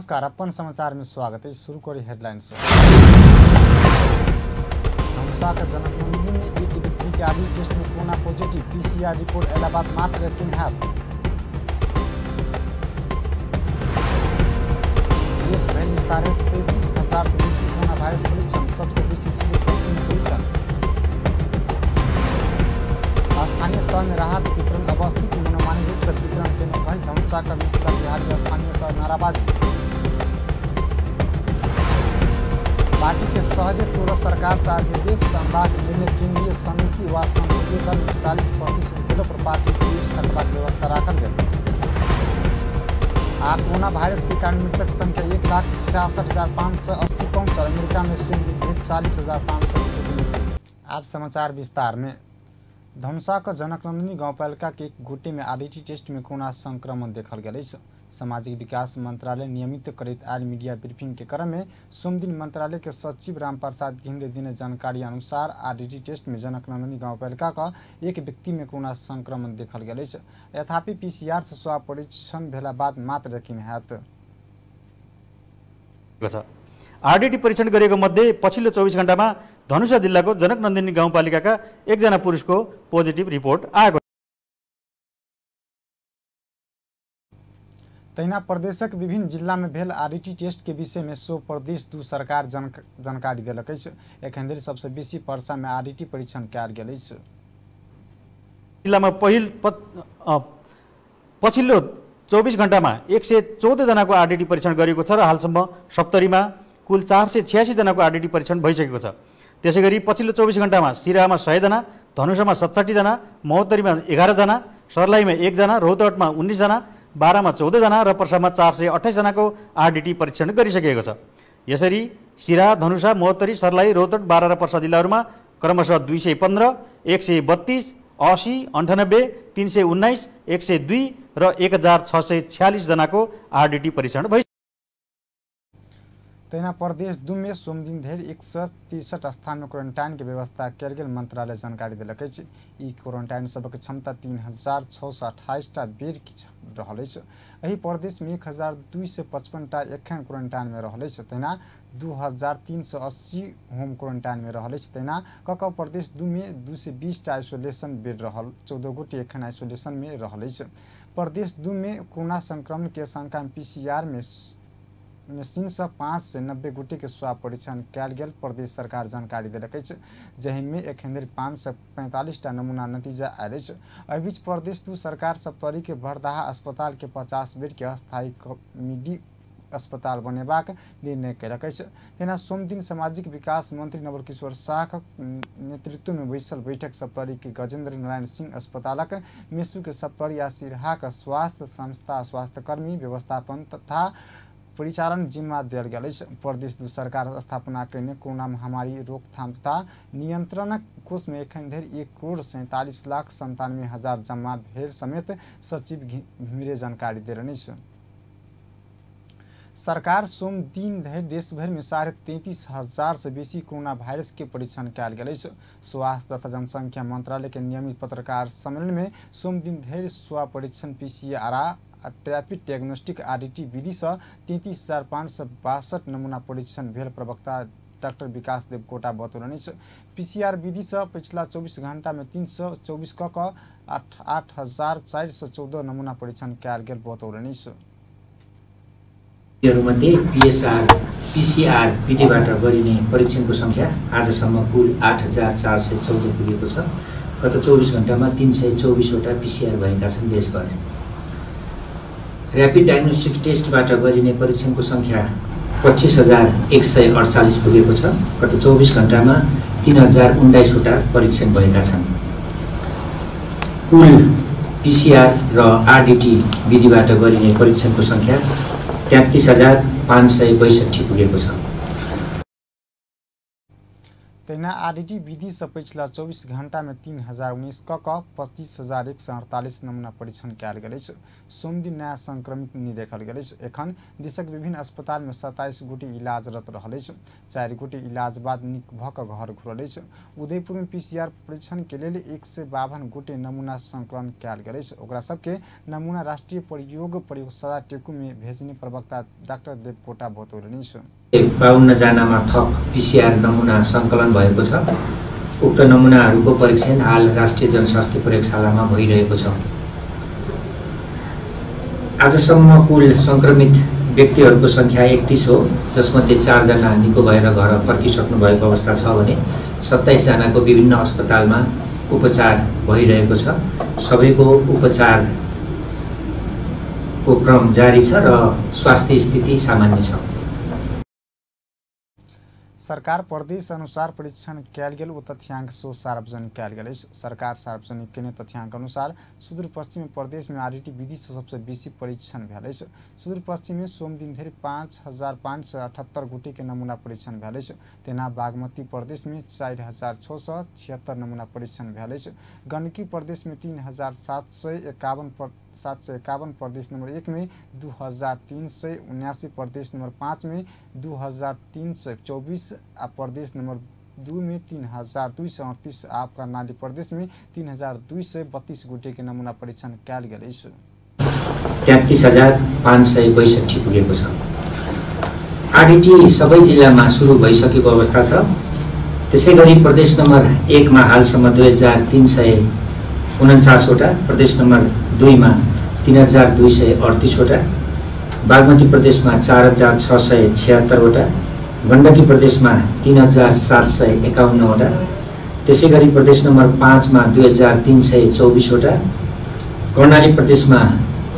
नमस्कार, अपन समाचार में स्वागत है। शुरू करी हेडलाइंस। धनुषा के जनकनंदिनी में एक व्यक्ति के आरडी टेस्ट में कोरोना पॉजिटिव, पीसीआर रिपोर्ट अयला बाद मात्र यकीन हैत। देश भर में 33,500 से बेसी कोरोना वायरस परीक्षण, सबसे बेसी सुदूर पश्चिम में परीक्षण। स्थानीय तह में राहत वितरण अवस्थित मनमानी रूप से वितरण केने कही धनुषा का मिथिला बिहारी स्थानीय सह नाराबाजी। पार्टी के सहजे तोड़ सरकार से अध्यादेश संवाद निर्णय केंद्रीय समिति व संसदीय दल में 40% भेलो पर पार्टी टूट सकबाक व्यवस्था राखल गेल। आ कोरोना वायरस के कारण मृतक संख्या 1,66,580 पहुंचल। अमेरिका में सोमदिन भेल 40,500 गोटे के मृत्यु। आप समाचार विस्तार में। धनुषा के जनकनंदिनी गाउँपालिका के एक गोटे में आरडीटी टेस्ट में कोरोना संक्रमण देखल गेल अछि। सामाजिक विकास मंत्रालय नियमित करैत आयल मीडिया ब्रीफिंग के क्रम में सोमदिन मंत्रालय के सचिव रामप्रसाद घिमिरे देने जानकारी अनुसार आरडीटी टेस्ट में जनकनंदिनी गाउँपालिका का एक व्यक्ति में कोरोना संक्रमण देखल गेल अछि। यथापि पीसीआर से स्वाब परीक्षण भेला बाद मात्र यकीन हैत। आरडीटी परीक्षण गरेको मध्ये पछिल्लो 24 घण्टामा धनुषा जिल्लाको जनकनन्दिनी गाउँपालिकाका एकजना पुरुषको पोजिटिभ रिपोर्ट आएको। तहिना प्रदेशक विभिन्न जिला में भेल आरडीटी टेस्ट के विषय में सो प्रदेश दू सरकार जानकारी देलक अछि। एखन धरि सबसे बेसी पर्सा में आरडीटी परीक्षण कयल गेल अछि। जिल्लामा पछिल्लो 24 घण्टामा 114 जनाको आरडीटी परीक्षण गरिएको छ र हालसम्म सप्तरीमा कुल 486 जनाको आरडीटी परीक्षण भइसकेको छ। त्यसैगरी पछिल्लो 24 घण्टामा सिराहामा 100 जना, धनुषामा 67 जना, महोत्तरीमा 11 जना, सर्लाहीमा 1 जना, रौतहटमा 19 जना, बारामा 14 जना र पर्सामा 428 जनाको आरडीटी परीक्षण गरिसकिएको छ। यसरी सिराहा, धनुषा, महोत्तरी, सर्लाही, रौतहट, बारा र पर्सा जिल्लाहरूमा क्रमशः 215, 132, 80, 98, 319, 102 र 1646 जनाको आरडीटी परीक्षण भइसक्यो। तहिना प्रदेश दू में सोमदिन धरि 163 स्थान में क्वारंटाइन के व्यवस्था कयल गेल मंत्रालय जानकारी देलक अछि। ई क्वारंटाइन सबक क्षमता 3,628 टा बेड रहल अछि। एहि प्रदेश में 1,255 टा एखन क्वारंटाइन में रहल अछि। तहिना 2,380 होम क्वारंटाइन में रहल अछि। तहिना कक प्रदेश दू में 220 टा आइसोलेशन बेड रहल 14 गोटे एखन आइसोलेशन में रहल अछि। प्रदेश दू में कोरोना संक्रमण के शंका में पीसीआर में मशीन से 590 गोटे के स्वाब परीक्षण कयल गेल प्रदेश सरकार जानकारी देलक अछि, जाहिमे एखन धरि 545 टा नमूना नतीजा आयल अछि। एहि बीच प्रदेश दू सरकार सप्तरी के भरदाहा अस्पताल के 50 बेड के अस्थायी कम्युनिटी अस्पताल बनेबाक निर्णय कयलक अछि। तहिना सोमदिन सामाजिक विकास मंत्री नवलकिशोर शाहक नेतृत्व में बैसल बैठक सप्तरी के गजेंद्र नारायण सिंह अस्पतालक मेसु के सप्तरी आ सिरहाक स्वास्थ्य संस्था स्वास्थ्यकर्मी व्यवस्थापन तथा परिचालन जिम्मा देल गेल अछि। प्रदेश दू सरकार स्थापना कयने कोरोना महामारी रोकथाम तथा नियंत्रणक कोष में एखन धरि 1,47,97,000 जमा भेल समेत सचिव घिमिरे जानकारी देलनि अछि। सरकार सोम दिन धरि देशभर में 33,500 से बेसी कोरोना वायरस के परीक्षण कयल गेल अछि। स्वास्थ्य तथा जनसंख्या मंत्रालय के नियमित पत्रकार सम्मेलन में सोम दिन धरि स्वाब परीक्षण पीसीआर रैपिड डायग्नोस्टिक आरडीटी विधि से 33,562 नमूना परीक्षण भेल प्रवक्ता डॉक्टर विकास देवकोटा बतौलनि अछि। पीसीआर विधि से पिछला 24 घंटा में 324 क 8,414 नमूना परीक्षण कयल गेल बतौलनि अछि। मध्ये पीसीआर विधिबाट गरिने परीक्षणको संख्या आजसम्म कुल 8,414 पुगेको छ। गत 24 घण्टामा 324 वटा पीसीआर भएका छन् देशभर। ऱ्यापिड डायग्नोस्टिक टेस्टबाट गरिने परीक्षणको संख्या 25,148 पुगेको छ। गत 24 घण्टामा 3,019 वटा परीक्षण भएका छन्। कुल पीसीआर र आरडीटी विधिबाट गरिने परीक्षणको संख्या 33,562 पुगेको छ। तहिना आरडीटी विधि से पछिला 24 घंटा में 3019 क 25,148 नमूना परीक्षण कयल गेल अछि। सोमदिन नया संक्रमित नहि देखल गेल अछि। एखन देशक विभिन्न अस्पताल में 27 गोटे इलाजरत रहल अछि। 4 गोटे इलाज बाद नीक भऽ कऽ घर घुरल अछि। उदयपुर में पीसीआर परीक्षण के लेल 152 गोटे नमूना संकलन कयल गेल अछि। ओकरा सबके नमूना राष्ट्रीय प्रयोगशाला टेकू में भेजने प्रवक्ता डाक्टर देवकोटा बतौलनि अछि। 52 जनामा थप पीसीआर नमुना संकलन भएको छ। उक्त नमुनाहरूको परीक्षण हाल राष्ट्रिय जनस्वास्थ्य प्रयोगशालामा भइरहेको छ। आजसम्म कुल संक्रमित व्यक्तिहरूको संख्या 31 हो, जसमध्ये 4 जना निको भएर घर फर्किसक्नु भएको अवस्था छ भने 27 जनाको विभिन्न अस्पतालमा उपचार भइरहेको छ। सबैको उपचारको क्रम जारी छ र स्वास्थ्य स्थिति सामान्य छ। सरकार प्रदेश अनुसार परीक्षण कयल गेल ओ तथ्यांक सो सार्वजनिक कयल गेल अछि। सरकार सार्वजनिक केने तथ्यांक अनुसार सुदूरपश्चिमी प्रदेश में आरडीटी विधि से सबसे बेसी परीक्षण भेल अछि। सुदूरपश्चिम में सोमदिन धरि 5,578 गोटे के नमूना परीक्षण भेल अछि। तहिना बागमती प्रदेश में 4,676 नमूना परीक्षण भेल अछि। गंडकी प्रदेश में 3,751, प्रदेश नंबर 1 में 2,379, प्रदेश नंबर 5 में 2,324 आ प्रदेश नंबर 2 में 3,238 आ कर्णाली प्रदेश में 3,232 गोटे के नमूना परीक्षण कयल गेल अछि। 33,562 पुगेको छ। आरडीटी सबै जिल्लामा सुरु भइसकेको अवस्था छ। त्यसैगरी प्रदेश नम्बर 1 मा हालसम्म 2,349 वटा, प्रदेश नम्बर 2 मा 3,238 वटा, बागमती प्रदेशमा 4,676 वटा, गण्डकी प्रदेशमा 3,751 वटा, त्यसैगरी प्रदेश नम्बर 5 मा 2,324 वटा, कर्णाली प्रदेशमा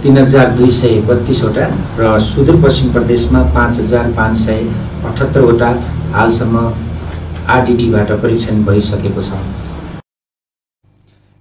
3,232 वटा र सुदूरपश्चिम प्रदेशमा 5,578 वटा हालसम्म आरडीटीबाट परीक्षण भइसकेको छ।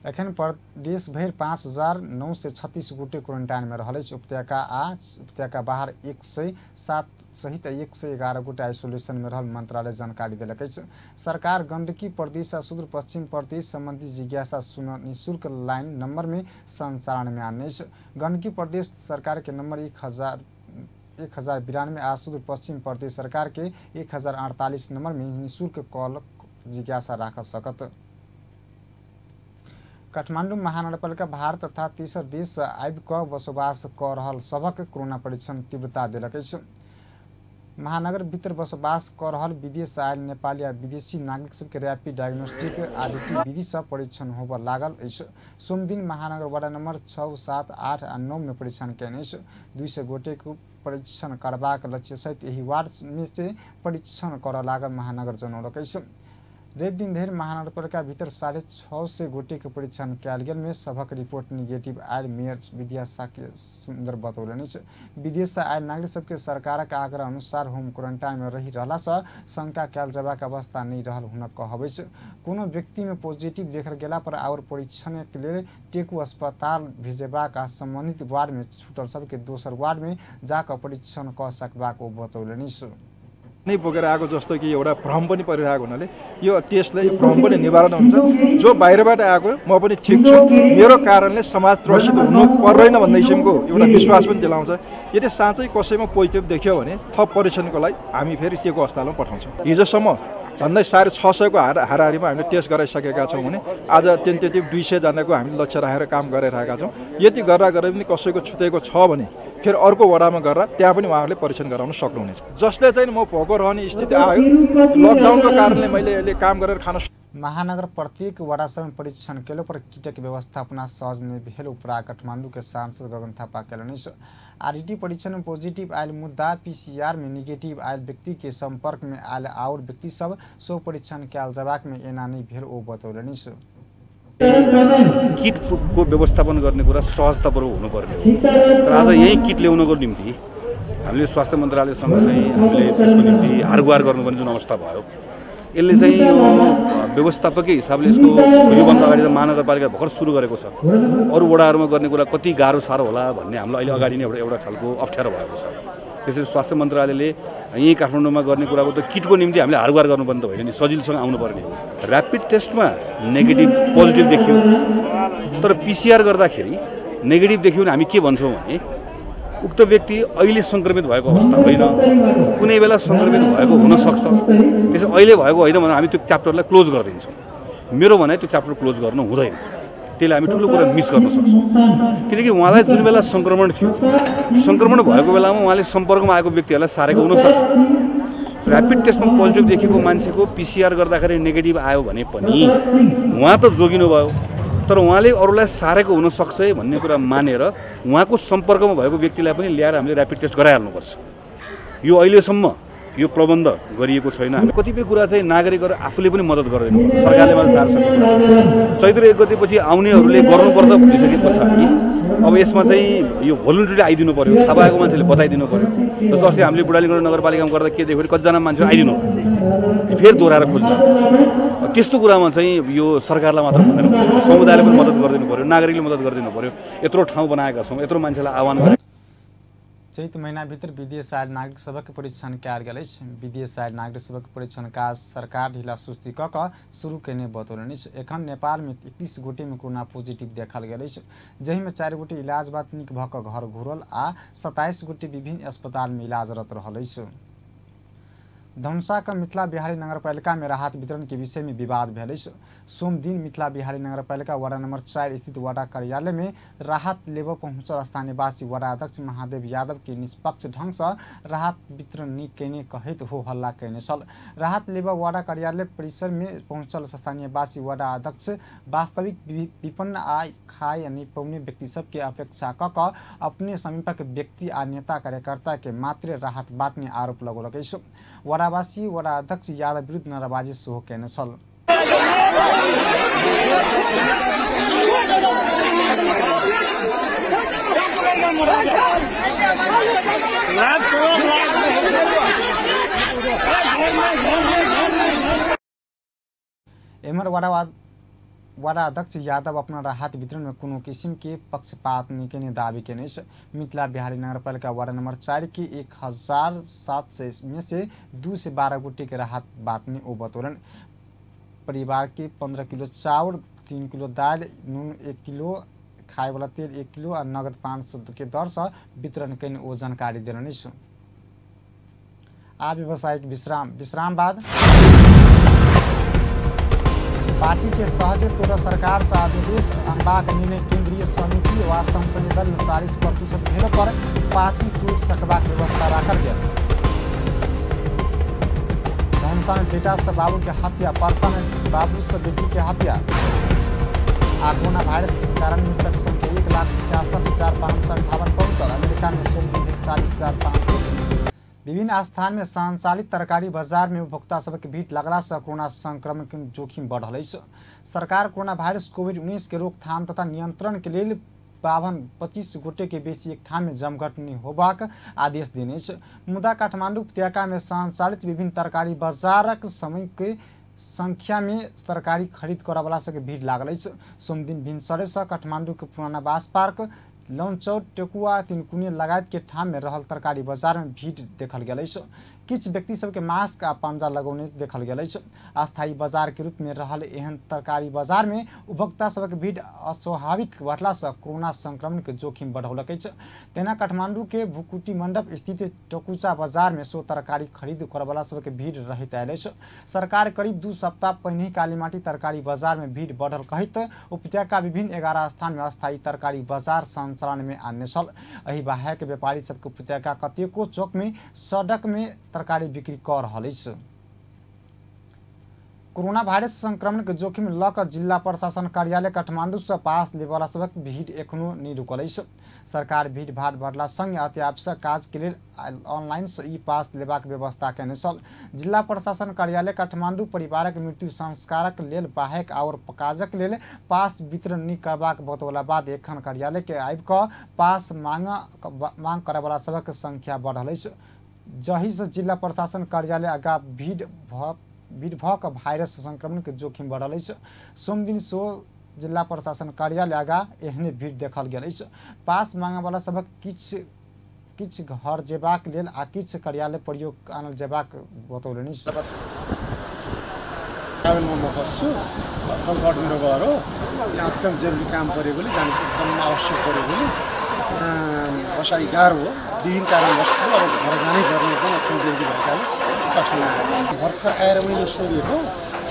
एखन प्रदेश भरि 5,936 गोटे क्वारेंटाइन में रहल अछि। उपत्यका आ उपत्यका बाहर 107 सहित 111 गोटे आइसोलेशन में रहल मंत्रालय जानकारी देलक अछि। सरकार गंडकी प्रदेश आ सुदूरपश्चिम प्रदेश संबंधी जिज्ञासा सुन निःशुल्क लाइन नंबर में संचालन में आनने अछि। गंडकी प्रदेश सरकार के नंबर 1092 आ सुदूरपश्चिम प्रदेश सरकार के 1048 नंबर में निःशुल्क कॉल जिज्ञासा राख सकत। काठमाडौँ महानगरपालिका भारत तथा तेसर देश आबि कऽ बसोबास कऽ रहल सभक कोरोना परीक्षण तीव्रता देलक अछि। महानगर भीतर बसोबास कऽ रहल विदेश आयल नेपाली आ विदेशी नागरिक सबके रैपिड डायग्नोस्टिक आरडीटी विधि से परीक्षण होबय लागल अछि। सोमदिन महानगर वार्ड नंबर 6, 7, 8 आ 9 में परीक्षण कयने अछि। 200 गोटेक परीक्षण करबाक लक्ष्य सहित एहि वार्ड में से परीक्षण करय लागल महानगर जनौलक अछि। रवि दिन धरि महानगरपालिका भीतर 650 गोटे के परीक्षण कयल गेल में सभक रिपोर्ट निगेटिव आयल मेयर विद्या साक्य सुन्दर बतौलनि अछि। विदेश से आयल नागरिक सबके सरकारक आग्रह अनुसार होम क्वारंटाइन में रहि रहला से शंका कयल जयबाक अवस्था नहि रहल हुनक कहब अछि। कोनो व्यक्ति में पॉजिटिव देखल गेला पर आओर परीक्षण के लेल टेकू अस्पताल भेजेबाक आ संबंधित वार्ड में छूटल सबके दोसर वार्ड में जाकऽ परीक्षण कऽ सकबाक ओ बतौलनि अछि। नै बोकेर आएको जस्तो कि एउटा भ्रम पनि परिरहेको हुनाले यो टेस्टले भ्रम पनि निवारण हुन्छ। जो बाहिरबाट आएको म पनि ठिक छु, मेरो कारणले समाज त्रसित हुनु पर्दैन भन्ने किसिमको एउटा विश्वास पनि दिलाउँछ। यदि साँच्चै कसैमा पोजिटिभ देखियो भने थप परीक्षणको लागि हामी फेरि टेको अस्पतालमा पठाउँछौँ। हिजोसम्म झन्डै 650 को हाराहारीमा हामीले टेस्ट गराइसकेका छौँ भने आज टेन्टेटिभ 200 जनाको हामीले लक्ष्य राखेर काम गरिरहेका छौँ। यति गर्दा गर्दा पनि कसैको छुटेको छ भने फेरि अर्को वडामा गरेर त्यहाँ पनि उहाँहरूले परीक्षण गराउन सक्नुहुनेछ। जसले चाहिँ म भोको रहने स्थिति आयो लकडाउनको कारणले मैले अहिले काम गरेर खान। महानगर प्रत्येक वडासम्म परीक्षण केलो पर कीटक व्यवस्थापना सहज नहि भेल उपरा काठमाडौँ के सांसद गगन थापा केलनि। आरडीटी परीक्षण में पॉजिटिव आयल मुद्दा पीसीआर में निगेटिव आयल व्यक्ति के संपर्क में आयल और व्यक्ति सब सो परीक्षण कयल जबाक में एना नहि भेल ओ बतौलनि। किटको व्यवस्थापन गर्ने कुरा सहजतापूर्वक हुनुपर्ने हो, तर आज यही किट ल्याउनको निम्ति हामीले स्वास्थ्य मन्त्रालयसँग चाहिँ हामीले त्यसको निम्ति हारगुहार गर्नुपर्ने जुन अवस्था भयो, यसले चाहिँ यो व्यवस्थापकीय हिसाबले यसको योभन्दा अगाडि त महानगरपालिका भर्खर सुरु गरेको छ, अरू वडाहरूमा गर्ने कुरा कति गाह्रो साह्रो होला भन्ने हामीलाई अहिले अगाडि नै एउटा खालको अप्ठ्यारो भएको छ। त्यसरी स्वास्थ्य मन्त्रालयले यहीँ काठमाडौँमा गर्ने कुराको त किटको निम्ति हामीले हारगुहार गर्नुपर्ने त होइन नि, सजिलोसँग आउनुपर्ने हो। ऱ्यापिड टेस्टमा नेगेटिभ पोजिटिभ देखियो, तर पिसिआर गर्दाखेरि नेगेटिभ देखियो भने हामी के भन्छौँ भने उक्त व्यक्ति अहिले सङ्क्रमित भएको अवस्था होइन, कुनै बेला सङ्क्रमित भएको हुनसक्छ, त्यसो अहिले भएको होइन भनेर हामी त्यो च्याप्टरलाई क्लोज गरिदिन्छौँ। मेरो भनाइ त्यो च्याप्टर क्लोज गर्नु हुँदैन, त्यसले हामी ठुलो कुरा मिस गर्न सक्छौँ। किनकि उहाँलाई जुन बेला सङ्क्रमण थियो, सङ्क्रमण भएको बेलामा उहाँले सम्पर्कमा आएको व्यक्तिहरूलाई सारेको हुनसक्छ। ऱ्यापिड टेस्टमा पोजिटिभ देखेको मान्छेको पिसिआर गर्दाखेरि नेगेटिभ आयो भने पनि उहाँ त जोगिनु भयो, तर उहाँले अरूलाई सारेको हुनसक्छ है भन्ने कुरा मानेर उहाँको सम्पर्कमा भएको व्यक्तिलाई पनि ल्याएर हामीले ऱ्यापिड टेस्ट गराइहाल्नुपर्छ। यो अहिलेसम्म यो प्रबन्ध गरिएको छैन। हामी कतिपय कुरा चाहिँ नागरिकहरू आफूले पनि मद्दत गरिदिनुपर्छ, सरकारले मात्र चार सक्ने कुरा। चैत्र 1 गतेपछि आउनेहरूले गर्नुपर्छ भनिसके पछाडि अब यसमा चाहिँ यो भोलिन्टरी आइदिनु पऱ्यो, थाहा पाएको मान्छेले बताइदिनु पऱ्यो। जस्तो अस्ति हामीले बुढालीगढ नगरपालिकामा गर्दा के देख्यो भने कतिजना मान्छे आइदिनु फेरि दोहोऱ्याएर खोज्नु। त्यस्तो कुरामा चाहिँ यो सरकारलाई मात्र भन्दैन, समुदायले पनि मद्दत गरिदिनु पऱ्यो, नागरिकले मद्दत गरिदिनु पऱ्यो। यत्रो ठाउँ बनाएका छौँ, यत्रो मान्छेलाई आह्वान गरे। चैत महीनाभित्र विदेश आयल नागरिक सभक परीक्षण कयल गेल अछि। विदेश आयल नागरिक सभक परीक्षण काज सरकार ढिला सुस्ती कऽ कऽ शुरू केने बतौलनि अछि। एखन नेपालमे 31 गोटेमे कोरोना पॉजिटिव देखल गेल अछि, जाहिमे 4 गोटे इलाज बाद नीक भऽ कऽ घर घुरल आ 27 गोटे विभिन्न अस्पतालमे इलाजरत रहल अछि। धनुषाक मिथिला बिहारी नगरपालिका में राहत वितरण के विषय में विवाद भेल अछि। सोमदिन मिथिला बिहारी नगरपालिका वार्ड नंबर 4 स्थित वाडा कार्यालय में राहत लेबऽ पहुंचल स्थानीयवासी वाडा अध्यक्ष महादेव यादव के निष्पक्ष ढंग से राहत वितरण नहि केने कहैत हो हल्ला केने छल। राहत लेबऽ वाडा कार्यालय परिसर में पहुंचल स्थानीयवासी वाडा अध्यक्ष वास्तविक विपन्न आ खाय नहि पौने व्यक्ति सबके अपेक्षा कऽ कऽ अपने समीपक व्यक्ति आ नेता कार्यकर्ता के मात्र राहत बांटने आरोप लगौलक अछि। वाडावासी वडा अध्यक्ष यादव विरुद्ध नाराबाजी सेहो केने छल। एम्हर वाडा अध्यक्ष यादव अपना राहत वितरण में कोनो किसिम के पक्षपात नहि केने दावी केने अछि। मिथिला बिहारी नगरपालिका वार्ड नंबर 4 के 1700 में से 212 गोटे के राहत बांटने ओ बतौलनि। परिवार के 15 किलो चाउर, 3 किलो दालि, नून 1 किलो, खाए वाला तेल 1 किलो आ नगद 500 के दर से वितरण केने ओ जानकारी देलनि अछि। आ व्यावसायिक विश्राम बाद पार्टी के सहजे तोड़ सरकार से अध्यादेश अनबाक निर्णय केंद्रीय समिति व संसदीय दल में 40% भेल पर पार्टी तोड़ सकबाक व्यवस्था राखल गेल। धनुषा में बेटा से बाबू के हत्या, परसा में बाबू से बेटी के हत्या। आ कोरोना वायरस कारण मृतक संख्या 1,66,558 पहुंचल। अमेरिका में सोमदिन 40,500। विभिन्न स्थान में संचालित तरकारी बाजार में उपभोक्ता सबके भीड़ लगला से कोरोना संक्रमण के जोखिम बढ़ल अछि। सरकार कोरोना वायरस कोविड-19 के रोकथाम तथा नियंत्रण के लेल 52-25 गोटे के बेसी एक ठाम में जमघट नहि होबाक आदेश देने अछि। मुदा काठमांडू उपत्यका में संचालित विभिन्न तरकारी बाजारक समय के संख्या में तरकारी खरीद करऽवला सबके भीड़ लागल अछि। सोमदिन भिनसरे से काठमांडू के पुराना बास पार्क, लौनचौर, टेकुआ, तिनकुने लगायत के ठाम में रहल तरकारी बाजार में भीड़ देखल गेल अछि। किछु व्यक्ति सबके मास्क आ पंजा लगौने देखल गेल अछि। अस्थायी बाजार के रूप में रहल एहन तरकारी बाजार में उपभोक्ता सबके भीड़ अस्वाभाविक बढ़ला से कोरोना संक्रमण के जोखिम बढ़ौलक अछि। तेना काठमांडू के भुकुटी मंडप स्थित टकुचा बाजार में सो तरकारी खरीद करवला सबके भीड़ रहैत आयल अछि। सरकार करीब 2 सप्ताह पहिने कालीमाटी तरकारी बाजार में भीड़ बढ़ल कहैत उपत्यका विभिन्न 11 स्थान में अस्थायी तरकारी बाजार संचालन में आनने छल। एहि बाहेक व्यापारी सबके उपत्यका कतेको चौक में सड़क में तरकारी बिक्री कऽ रहल अछि। कोरोना वायरस संक्रमण के जोखिम लऽ कऽ जिला प्रशासन कार्यालय काठमांडू से पास लेबऽवला सबक भीड़ एखनो नहि रुकल अछि। सरकार भीड़ भाड़ बढ़ला संगे अत्यावश्यक काज के लेल ऑनलाइन से ई पास लेबाक व्यवस्था केने छल। जिला प्रशासन कार्यालय काठमांडू परिवारक मृत्यु संस्कारक लेल बाहेक आओर काजक लेल पास वितरण नहि करबाक बतौला बाद एखन कार्यालय के आबि कऽ पास मांग करऽवला सबक संख्या बढ़ल अछि, जाहि से जिला प्रशासन कार्यालय आगाँ भीड़ भऽ कऽ वायरस संक्रमण के जोखिम बढ़ल अछि। सोमदिन सो जिला प्रशासन कार्यालय आगाँ एहने भीड़ देखल गेल अछि। पास मांगऽवला सबक किछु किछ घर जेबाक लेल आ किछ कार्यालय प्रयोग आनल जेबाक बतौलनि। ट्राभलमा म बस्छु, कलकट मेरो घर हो। यहाँ अत्यन्त जरुरी काम परेकोले जानु एकदम आवश्यक परेकोले यहाँ बसाइ गाह्रो हो। विभिन्न कारणवश अब घर जानै पर्ने एकदम अत्यन्त जरुरी भएकाले बस्नु आएको। भर्खर आएर मैले सोधेको,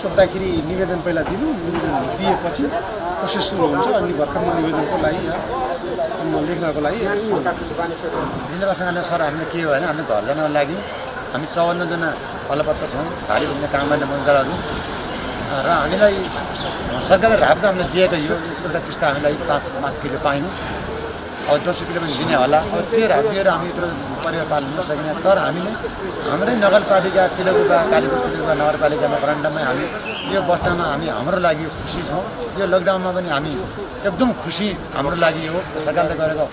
सोद्धाखेरि निवेदन पहिला दिनु, निवेदन दिएपछि प्रोसेस सुरु हुन्छ। अनि भर्खर म निवेदनको लागि यहाँ लेख्नको लागि जिल्लावासीहरूले सर हामीले के हो भने हामीले घर जानको लागि हामी 54 जना अलपत्र छौँ, भारी बोक्ने काम गर्ने मजदुरहरू र हामीलाई सरकारले राहत त हामीलाई दिएको यो एउटा किस्ता हामीलाई 5 किलो पायौँ, अब 200 किलो पनि दिने होला। अब त्यो राहत दिएर हामी यत्रो परिवार पाल्नु नसकिने, तर हामीले हाम्रै नगरपालिका तिलगुबा, कालीकोट तिलगुबा नगरपालिकामा वरान्डामै हामी यो बस्नमा हामी हाम्रो लागि खुसी छौँ। यो लकडाउनमा पनि हामी एकदम खुसी, हाम्रो लागि हो सरकारले गरेको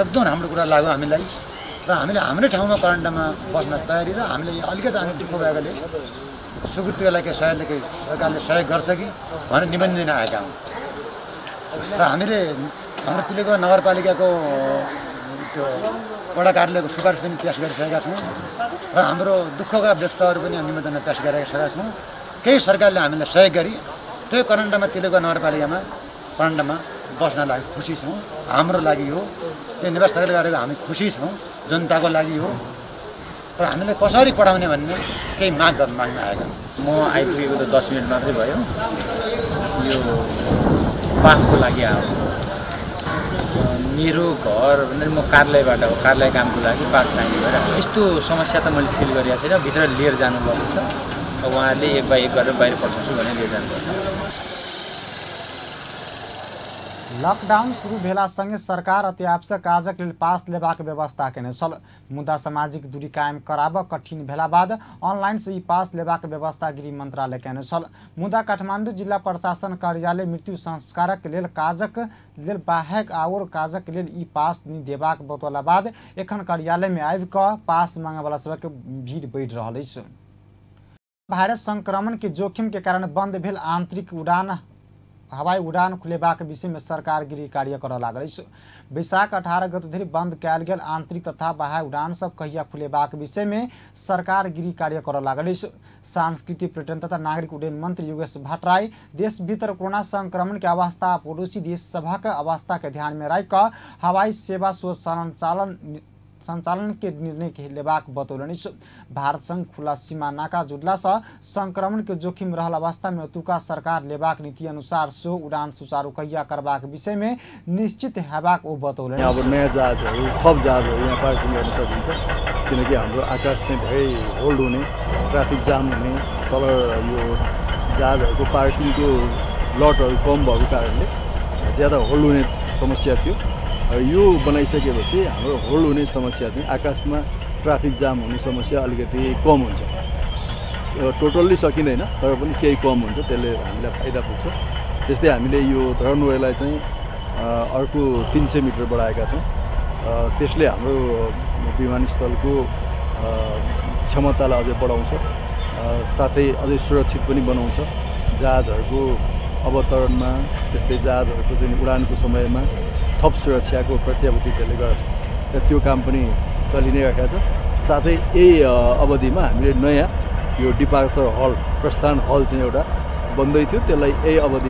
एकदम राम्रो कुरा लाग्यो हामीलाई। र हामीले हाम्रै ठाउँमा वरान्डामा बस्न तयारी र हामीले अलिकति हामी दुःख भएकोले स्वीकृतिको लागि सहयोगले सरकारले सहयोग गर्छ कि भनेर निवेदन दिन आएका हौँ। र हामीले हाम्रो तिलगुबा नगरपालिकाको त्यो वडा कार्यालयको सिफारिस पनि पेस गरिसकेका छौँ र हाम्रो दुःखका व्यक्तहरू पनि निवेदनमा पेस गरिसकेका छौँ। केही सरकारले हामीलाई सहयोग गरी त्यो करन्डामा तिलगुबा नगरपालिकामा करन्डामा बस्न लागि खुसी छौँ, हाम्रो लागि हो यो नेपाल सरकारले गरेको, हामी खुसी छौँ, जनताको लागि हो। र हामीले कसरी पढाउने भन्ने केही माग माग्न आएका। म आइपुगेको त 10 मिनट मात्रै भयो, यो पासको लागि आएको। मेरो घर भन्दा म कार्यालयबाट हो, कार्यालय कामको लागि पास चाहिने भएर यस्तो समस्या त मैले फिल गरेको छैन। भित्र लिएर जानुभएको छ, उहाँहरूले एक बाई एक गरेर बाहिर पठाउँछु भनेर लिएर जानुभएको छ। लकडाउन शुरू भेला सँगै सरकार अति आवश्यक काजक लेल पास लेबाक व्यवस्था केने छल, मुदा सामाजिक दूरी कायम कराब कठिन भेला बाद ऑनलाइन से ई पास लेबाक व्यवस्था गृह मंत्रालय केने छल। मुदा काठमाडौँ जिल्ला प्रशासन कार्यालय मृत्यु संस्कारक लेल काजक लेल बाहेक आओर काजक लेल ई पास नहि देबाक बतौला बाद एखन कार्यालय में आबि कऽ पास मांगयवला सबके भीड़ बढ़ि रहल अछि। वायरस संक्रमण के जोखिम के कारण बंद भेल आंतरिक उड़ान हवाई उड़ान खुलेबाक विषय में सरकार गृह कार्य करऽ लागल अछि। वैशाख 18 गते धरि बंद कयल गेल आंतरिक तथा बाह्य उड़ान सब कहिया खुलेबाक विषय में सरकार गृह कार्य करऽ लागल अछि। सांस्कृतिक पर्यटन तथा नागरिक उड्डयन मंत्री योगेश भट्टराई देश भीतर कोरोना संक्रमण के अवस्था पड़ोसी देश सभक अवस्था के ध्यान में राखि कऽ हवाई सेवा संचालन के निर्णय लेबाक बतौलनि। भारत संग खुला सीमा नाका जुड़ला से संक्रमण के जोखिम रहल अवस्था में ओतुका सरकार लेबाक नीति अनुसार सेहो उड़ान सुचारू कहिया करबाक विषय में निश्चित हेबाक ओ बतौलनि। अब नयाँ जहाजहरू, थप जहाजहरू यहाँ पार्किङ गर्न सकिन्छ, किनकि हाम्रो आकाश चाहिँ धेरै होल्ड हुने, ट्राफिक जाम हुने, तल यो जहाजहरूको पार्किङको लटहरू कम भएको कारणले ज्यादा होल्ड हुने समस्या थियो। यो बनाइसकेपछि हाम्रो होल्ड हुने समस्या चाहिँ आकाशमा ट्राफिक जाम हुने समस्या अलिकति कम हुन्छ। टोटल्ली सकिँदैन तर पनि केही कम हुन्छ, त्यसले हामीलाई फाइदा पुग्छ। त्यस्तै हामीले यो रनवेलाई चाहिँ अर्को 300 मिटर बढाएका छौँ। त्यसले हाम्रो विमानस्थलको क्षमतालाई अझै बढाउँछ, साथै अझै सुरक्षित पनि बनाउँछ। जहाजहरूको अवतरणमा, त्यस्तै जहाजहरूको चाहिँ उडानको समयमा थप सुरक्षाको प्रत्याभूति त्यसले गर्छ र त्यो काम पनि चलि नै रहेको छ। साथै यही अवधिमा हामीले नयाँ यो डिपार्चर हल, प्रस्थान हल चाहिँ एउटा बन्दै थियो, त्यसलाई यही अवधि।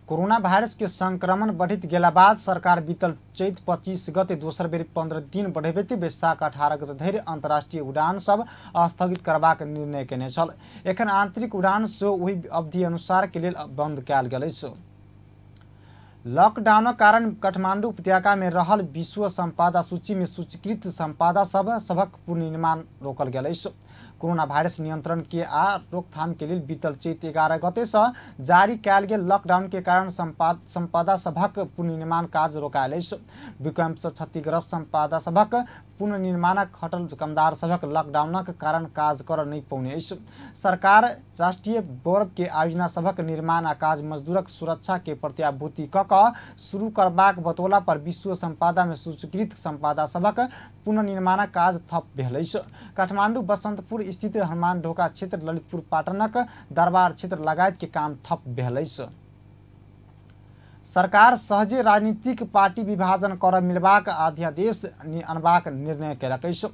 कोरोना वायरस के संक्रमण बढ़ित गेला बाद सरकार बीतल चैत 25 गते दोसर बेर 15 दिन बढ़ेबैत वैशाख 18 गते धरि अंतर्राष्ट्रीय उड़ान सब स्थगित करबाक निर्णय केने छल। एखन आंतरिक उड़ान सेहो ओहि अवधि अनुसार के लेल बंद कयल गेल अछि। लॉकडाउनक कारण काठमांडू उपत्यका में रहल विश्व संपदा सूची में सूचीकृत संपदा सभक पुनर्निर्माण रोकल गेल अछि। कोरोना वायरस नियंत्रण के आ रोकथाम के लेल बीतल चैत 11 गते से जारी कयल गेल लॉकडाउन के कारण संपदा सभक पुनर्निर्माण काज रोकायल अछि। भूकंप से क्षतिग्रस्त संपदा सभक पुनर्निर्माणक खटल कामदार सभक लॉकडाउनक कारण काज कर नहीं पौने अछि। सरकार राष्ट्रीय गौरव के आयोजना सभक निर्माण आ काज मजदूरक सुरक्षा के प्रत्याभूति क क शुरू करबाक बतौला पर विश्व संपदा में सूचीकृत संपदा सभक पुनर्निर्माणक काज ठप भेल अछि। काठमांडू बसंतपुर स्थित हनुमान ढोका क्षेत्र, ललितपुर पाटनक दरबार क्षेत्र लगायत के काम ठप भेल अछि। सरकार सहजे राजनीतिक पार्टी विभाजन कर मिलबाक अध्यादेश अनबाक निर्णय केलक अछि।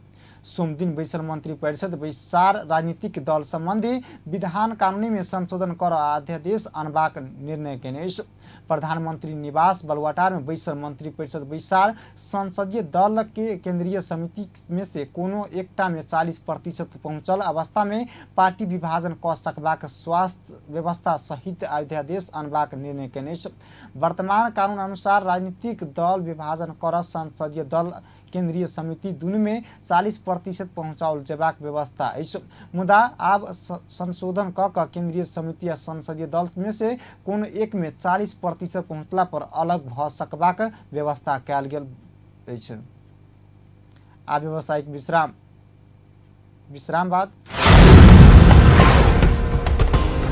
सोमदिन बैसल मंत्री परिषद बैसार राजनीतिक दल संबंधी विधान कानून में संशोधन कर अध्यादेश अनबाक निर्णय केने अछि। प्रधानमंत्री निवास बलुआटार में बैसल मंत्री परिषद बैसार संसदीय दल के केंद्रीय समिति में से कोनो एकटा में 40% पहुंचल अवस्था में पार्टी विभाजन क सकबाक स्वास्थ्य व्यवस्था सहित अध्यादेश अनबाक निर्णय केने अछि। वर्तमान कानून अनुसार राजनीतिक दल विभाजन कर संसदीय दल केंद्रीय समिति दुनू में 40% पहुंचाओल जेबाक व्यवस्था अछि। मुदा आब संशोधन क केंद्रीय समिति आ संसदीय दल में से कोनो एक में 40% पहुंचला पर अलग भ सकबाक व्यवस्था कयल गेल अछि। आ व्यावसायिक विश्राम विश्राम बाद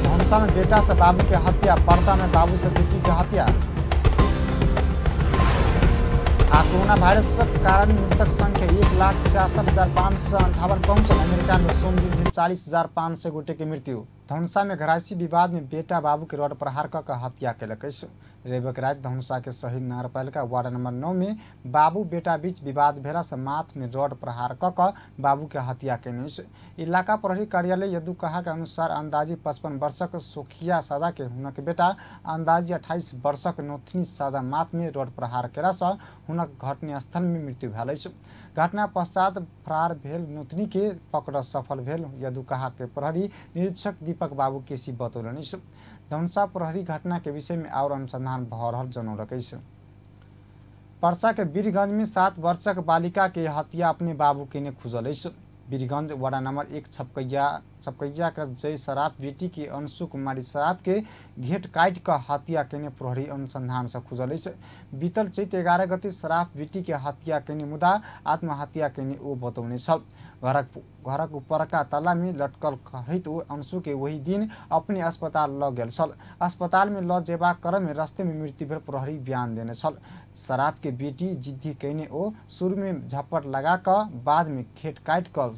धनुषा में बेटा से बाबू के हत्या, परसा में बाबू से बेटी के हत्या। आ कोरोना वायरस कारण मृतक संख्या 1,66,558 पहुंचल। अमेरिका में सोमदिन भेल 40,500 गोटे के मृत्यु। धनुषा में घरायसी विवाद में बेटा बाबू के रोड प्रहार क हत्या केलक अछि। रविक राति धनुषा के शहीद नगरपालिका वार्ड नंबर 9 में बाबू बेटा बीच विवाद भेला से माथ में रोड प्रहार क बाबू के हत्या केने अछि। इलाका प्रहरी कार्यालय यदुकहा के अनुसार अंदाजी 55 वर्षक सोखिया सादा के हुनक बेटा अंदाजी 28 वर्षक नोथनी सादा माथ में रोड प्रहार केला से हुनक घटनास्थल में मृत्यु भेल अछि। घटना पश्चात फरार भेल नोथनी के पकड़ सफल भेल यदुकहा के प्रहरी निरीक्षक दीपक बाबू केसी बतौलनि अछि। धनुषा प्रहरी घटना के विषय में और अनुसंधान भ रहल जनौलक अछि। परसा के वीरगंज में 7 वर्षक बालिका के हत्या अपने बाबू के ने खुजल अछि। वीरगंज वार्ड नंबर 1 छपकैया का जय सराफ बेटी के अंशु कुमारी सराफ के घेट काटि कऽ हत्या केने प्रहरी अनुसंधान से खुजल अछि। बीतल चैत 11 गते सराफ बेटी के हत्या केने मुदा आत्महत्या केने ओ बतौने छल। घरक उपरका ताला में लटकल कहैत ओ अंशु के वही दिन अपने अस्पताल ल गेल छल। अस्पताल में ल जेबाक क्रम में रास्ते में मृत्यु भेल प्रहरी बयान देने छल। शराब के बेटी जिद्दी केने ओ शुरू में झपट लगा कऽ बाद में खेत काटि कऽ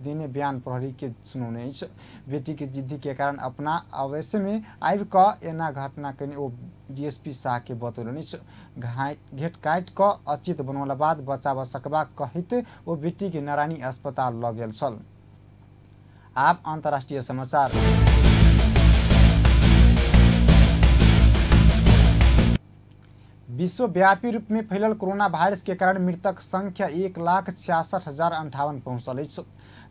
देने बयान प्रहरी के सुनौने अछि। बेटी के जिद्दी के कारण अपना आवेश में आबि कऽ एना घटना केने ओ डीएसपी शाह के बतौलनि अछि। घेट काटि कऽ अचित बनौला बाद बचाव सकबाक कहैत ओ बेटी के नारायणी अस्पताल ल गेल छल। आप अंतर्राष्ट्रीय समाचार। विश्वव्यापी रूप में फैलल कोरोना वायरस के कारण मृतक संख्या 1,66,058 पहुंचल अछि।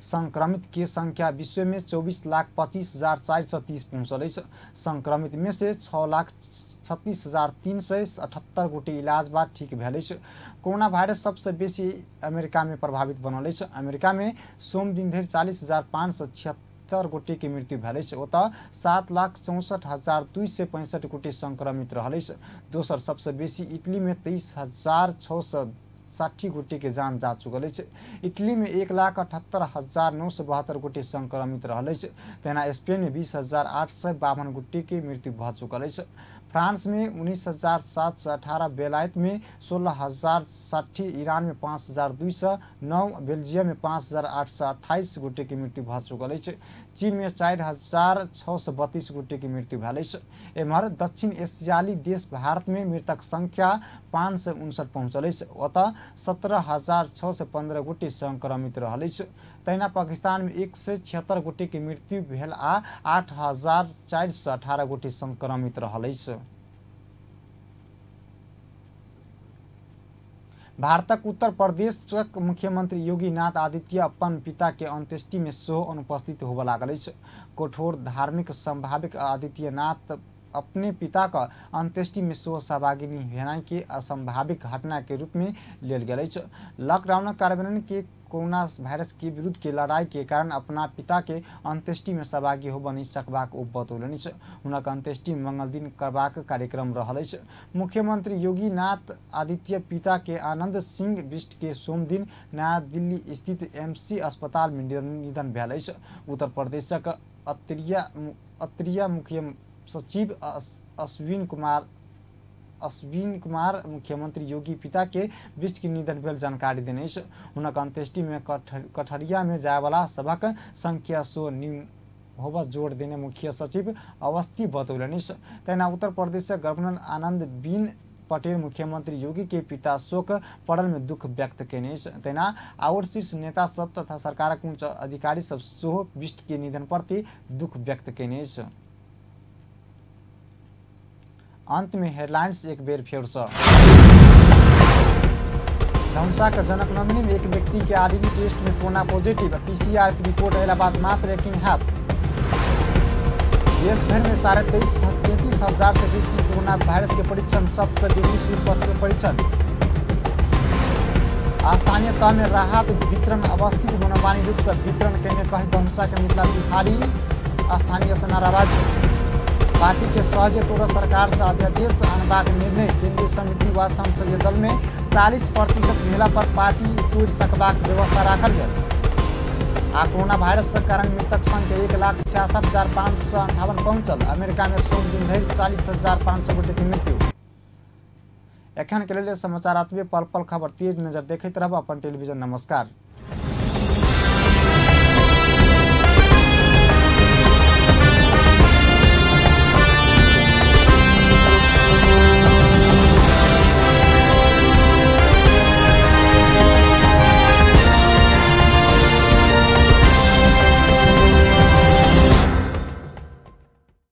संक्रमित के संख्या विश्व में 24,25,430 पहुंचल अछि। संक्रमित में से 6,36,378 गोटे इलाज बाद ठीक भेल अछि। कोरोना वायरस सबसे बेसी अमेरिका में प्रभावित बनल अछि। अमेरिका में सोमदिन धरि 40,576 गोटे के मृत्यु भेल अछि। ओतऽ 7,64,265 गोटे संक्रमित रहल अछि। दोसर सबसे बेसी इटली में 23,660 गोटे के जान जा चुकल अछि। इटली में 1,78,972 गोटे संक्रमित रहल अछि। तहिना स्पेन में 20,852 गोटे के मृत्यु भऽ चुकल अछि। फ्रांस में 19,718, बेलायत में 16,060, ईरान में 5,209, बेल्जियम में 5,828 गोटे के मृत्यु भऽ चुकल अछि। चीन में 4,632 गोटे के मृत्यु भेल अछि। एम्हर दक्षिण एशियाली देश भारत में मृतक संख्या 559 पहुँचल अछि। ओतऽ 17,615 गोटे संक्रमित रहल अछि। तहिना पाकिस्तान में 176 गोटे के मृत्यु भेल आ 8,418 गोटे संक्रमित रहल अछि। भारतक उत्तर प्रदेशक मुख्यमंत्री योगीनाथ आदित्य अपन पिता के अंत्येष्टि में सेहो अनुपस्थित होबय लागल अछि। कठोर धार्मिक संभाविक आदित्यनाथ अपने पिता का अंत्येष्टि में सेहो सहभागी नहि भेनाइ के असंभाविक घटना के रूप में लेल गेल अछि। लॉकडाउनक कार्यान्वयन के कोरोना वायरस के विरुद्ध के लड़ाई के कारण अपना पिता के अंत्येष्टि में सहभागी होबय नहि सकबाक ओ बतौलनि अछि। हुनक अंत्येष्टि मंगल दिन करबाक कार्यक्रम रहल अछि। मुख्यमंत्री योगीनाथ आदित्य पिता के आनंद सिंह बिष्ट के सोमदिन नया दिल्ली स्थित एमसी अस्पताल में निधन भेल अछि। उत्तर प्रदेशक अत्रिया मुख्य सचिव अश्विन कुमार मुख्यमंत्री योगी पिता के बिष्ट के निधन भेल जानकारी देने अछि। हुनक अंत्येष्टि में कठरिया में जायवाला सभक संख्या सो न्यून होबा जोड़ देने मुख्य सचिव अवस्थी बतौलनि। तहिना उत्तर प्रदेश गवर्नर आनंद बीन पटेल मुख्यमंत्री योगी के पिता शोक पड़ल में दुख व्यक्त केने। तहिना आओर शीर्ष नेता सब तथा सरकारक उच्च अधिकारी सब सेहो बिष्ट के निधन प्रति दुख व्यक्त केने। अंत में हेडलाइंस एक बेर फेर से। धनुषा के जनकनंदनी में एक व्यक्ति के आरडीटी टेस्ट में कोरोना पॉजिटिव, पीसीआर की रिपोर्ट अयला बाद मात्र यकीन हैत। देश भर में 33.5 हजार से बेसी कोरोना वायरस के परीक्षण, सबसे बेसी सुदूरपश्चिम परीक्षण। स्थानीय तह में राहत वितरण अवस्थित मनोमानी रूप से वितरण करने कही धनुषा के मिथिला बिहारी स्थानीय से नाराबाजी। पार्टी के सहजे तोड़ सरकार से अध्यादेश अनबाक निर्णय, केंद्रीय समिति व संसदीय दल में 40% भेला पर पार्टी तोड़ सकबाक व्यवस्था राखल गेल। आ कोरोना वायरस के कारण मृतक संख्या 1,66,558 पहुंचल। अमेरिका में सोम दिन धरि 40,500 गोटे के मृत्यु। एखन के लेल समाचार पल पल खबर तेज नजर देखैत रहब अपन टेलीविजन। नमस्कार।